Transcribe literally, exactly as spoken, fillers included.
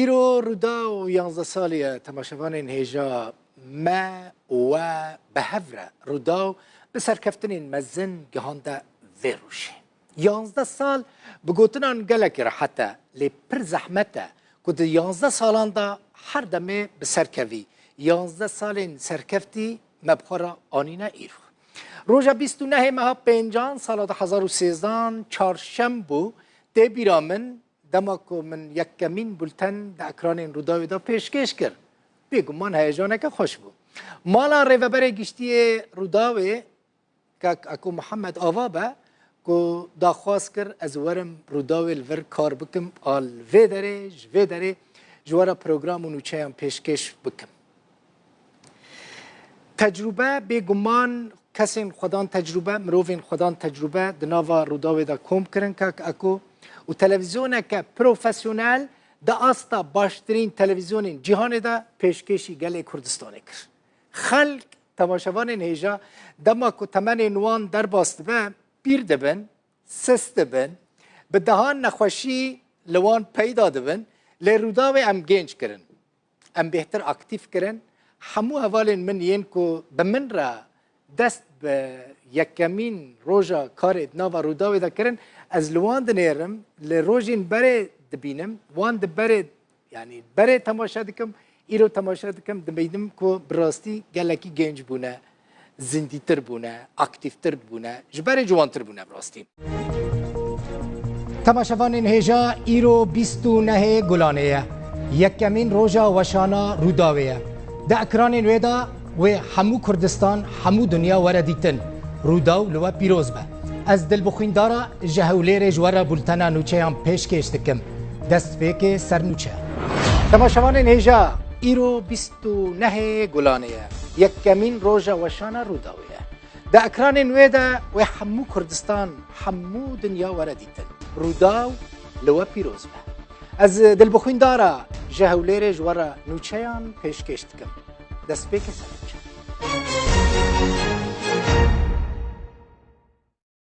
Îro Rûdaw yanzdeh salî ye, temaşevanên hêja me û we bi hev re Rûdaw bi serkeftinên mezin gihande vê rojê. Yanzdeh sal bi gotinan gelekî rehet e, lê pir zehmet e ku di yanzdeh salan de her demê bi ser kevî. Yanzdeh salên serkeftî me bi xwe re anîne îro. Roja bîst û nehê meha pêncan sala du hezar û sêzdehan çarşem bû, tê bîra min, dema ku min yekemîn bulten di ekranên Rûdawê de pêşkêş kir. Bêguman heyecaneke xweş bû. Mala Rêveberê Giştî yê Rûdawê, kak Eko Mihemed, ava be ku daxwaz kir ez werim Rûdawê li vir kar bikim, a li vê derê, ji vê derê ji we re program û nûçeyan pêşkêş bikim. Tecrûbe, bêguman kesên xwedan tecrûbe, mirovên xwedan tecrûbe di nava Rûdawê de kom kirin, kak Eko, û televîzyoneke profesyonel di asta baştirîn televîzyonên cîhanê de pêşkêşî gelê Kurdistanê kir. Xelk, temaşevanên hêja, dema ku temenên wan derbas dibe, pîr dibin, sist dibin, bi dehan nexweşî li wan peyda dibin, lê Rûdawê em gênc kirin. Em bêhtir aktîf kirin. Hemû hevalên min yên ku bi min re dest bi yekemîn roja karê di nava Rûdawê de kirin, ez li wan dinêrim, li rojên berê dibînim, wan di berê, yanî berê temaşe dikim, îro temaşe dikim, dibînim ku bi rastî gelekî gênc bûne, zindîtir bûne, aktîftir bûne, ji berê ciwantir bûne bi rastî. Temaşevanên hêja, îro bîst û nehê Gulanê ye. Yekemîn roja weşana Rûdawê ye. Di ekranên wê de wê hemû Kurdistan, hemû dinya were dîtin. Rûdaw li we pîroz be. Ez Dilbixwîn Dara ji Hewlêrê ji we re bultena nûçeyan pêşkêş dikim. Destpêkê sernûçe. Temaşevanên hêja, îro bîst û nehê Gulanê ye. Yekemîn roja weşana Rûdawê ye. Di ekranên wê de wê hemû Kurdistan, hemû dinya were dîtin. Rûdaw li we pîroz be. Ez Dilbixwîn Dara ji Hewlêrê ji we re nûçeyan pêşkêş dikim. Destpêkê sernûçe.